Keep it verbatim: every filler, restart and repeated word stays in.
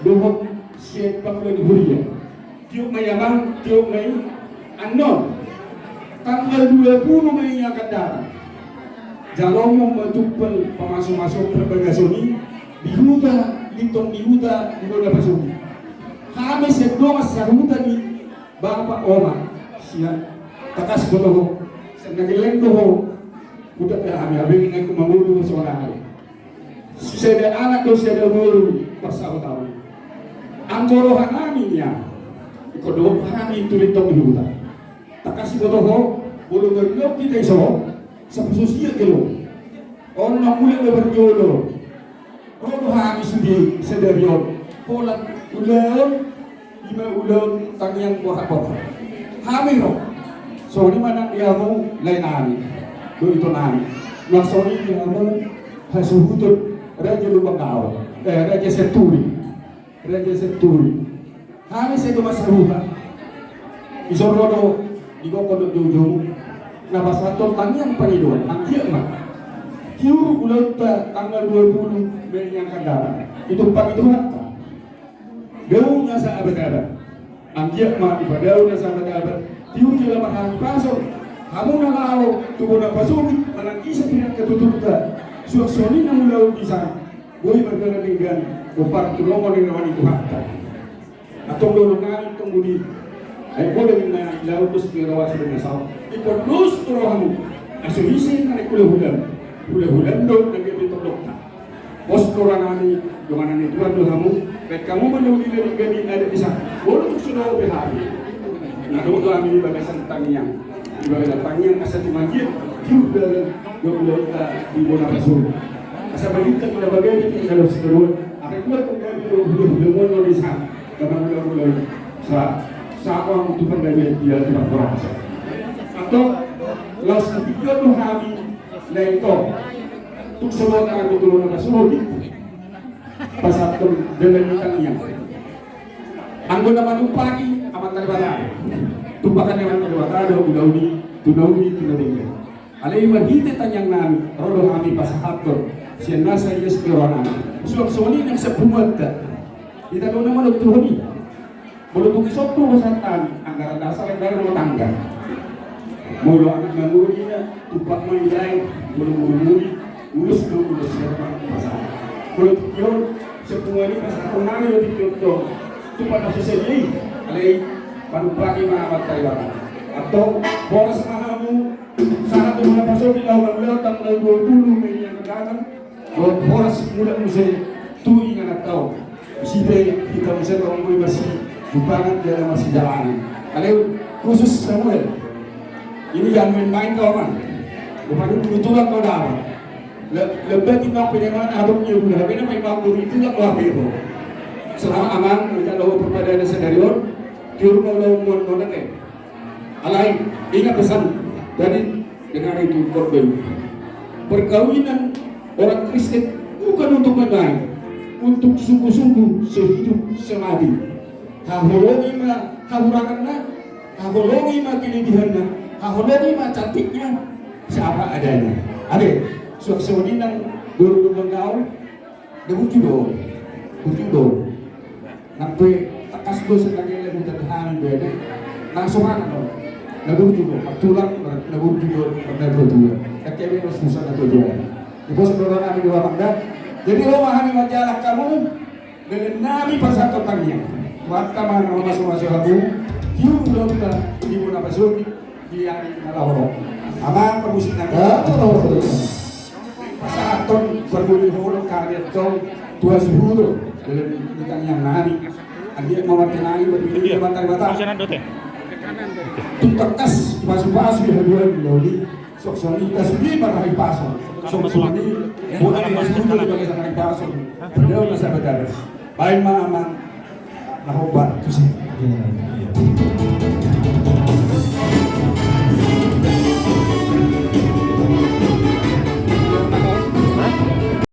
Dohot sian pangula ni huria. Tiop ma i amang, tiop ma i. Annon tanggal dua puluh ma i angka data. Jalomu ma tumpal pamaso-maso parbagason i di huta, lintong ni huta, di bona pasogit. Hami sian dongan sahuta ni bapa, oma, sian tangkas boto ho, sian na gelleng do ho. Udah dah hami, hami ingkon mangolu sonari. Sada anak do sada boru parsahutaon. Anggo rohanami nian, ingkon dohot hami tu lintong ni huta. Tangkas boto ho, molo marulaon hita i so, sapuso sia gelo. On na mulak do parjolo. Ro do hami sude sadari on. Holan ulaon, ima ulaon tangiang borhat-borhat. Hami ro. Songon i ma nang di hamu laenami dohot itonami. Nang songon i di hamu hasuhuton Raja Lumban Gaol, eh, Raja Sianturi. Raja Sianturi. Hami sai dongan sahuta. Dison ro do di gokhon dohot joujou na pasahathon tangiang pangidoan. Anggiat ma tiur ulaonta tanggal dua puluh Mei ni angka data, ditumpak Tuhanta. Dao na saabad-abad. Anggiat ma dipadao na saabad-abad tiur jala marhahipason. Hamu na laho tu bona pasogit manang ise pe angka tuturta, suang songon i na mulaon dison, boi mardalan denggan, pomparan tu lomo ni roha ni Tuhanta. Antong dohononnami antong budi. Ai poda ninna laut dos ni roha sudah nasao. Ingkon dos tu rohamu. Ai so ise na naeng hulahula, hulahula do na gabe tondongta. Pos do rohanami, donganan ni Tuhan do hamu. Baen hamu ma na uli na denggan i adat dison. Molo tung so dao pe hami, na dohot do hami di bagasan tangiang. Di bagasan tangiang asa tung anggiat tiur dalan do ulaonta di bona pasogit. Asa balintang na bagari tu jalo sitaruan. Angka dua panggabean do hulahulaon on dison. Gabe mangula-mula sa, sa on tu panggabean dia tu panggabean. Antong laos na tingki on do hami na ito. Tung so dao tangan do tu bona pasogit, pasahathon dalan ni tangiang. Anggo na manumpaki Amanta Debata, tumpakan ni Amanta Debata do ulaon i tu na uli tu na denggan. Alai marhite tangiangnami ro do hami pasahathon sian nasa ias ni rohanami. Suang songon i nang sian punguanta. Hita do na manontuhon i. Molo tung dison do pasahatonnami anggaran dasar anggaran rumah tangga. Molo anak na muli na tumpak ma i lae, molo muli-muli ulos do ulos sian pasahat. Molo tingki on sian punguan i pasahatonnami do tingki on do tumpak na so sadia i. Alai panumpaki ma Amanta Debata. Antong horas ma hamu. Sahat tu bona pasogit laho mangulahon tanggal dua puluh Mei ni angka data. Dohot horas mulak muse tu ingananta on. Sipe hita muse tong boi masijumpangan jala masijalanan. Alai khusus Samuel, ini jangan main-main kau, man. Rupanya dulu tulang kau dapat. Le-, lebih timbang pede mana abang dia gula, pede main bang dulu tulang kau apa itu. Selama aman, kita lawan perpaduan sadari on, tiur mau lawan mon-monan, eh. Alai, ingat pesan dari dengar itu khotbah ini. Perkawinan orang Kristen bukan untuk main-main, untuk sungguh-sungguh sehidup semati. Haholongi ma hahuranganna, haholongi ma kelebihanna, haholongi ma cantiknya, seapa adanya. Ade, suang songon i nang boru Lumban Gaol. Na burju do, burju do. Nang pe tangkas do sian na gelleng huta di hami bene. Nang so mangan on, na burju do. Martulang, na burju do. Marnatua-tua. Angka bene susa na tua-tua. Di pos do rohanami di wabang da. Jadi ro ma hami manjalang hamu. Dalannami pasahathon tangiang. Tuhanta ma na mamasu-masu hamu. Tiur ulaonta di bona pasogit. Di ari na laho ro. Amang, parmusik nami. Pasahathon parbue holong hami antong tu hasuhuton dalan ni tangiangnami. Anggiat ma martenang i, marpinangi Amanta Debata. Tung tangkas pasu-pasu i haduan ni lauli. Suang songon i hita sude marhahipason. Suang songon i bona ni hasuhuton di bagasan hahipason. Padao na sabat-abat. Baen ma amang. Na hombar tusi.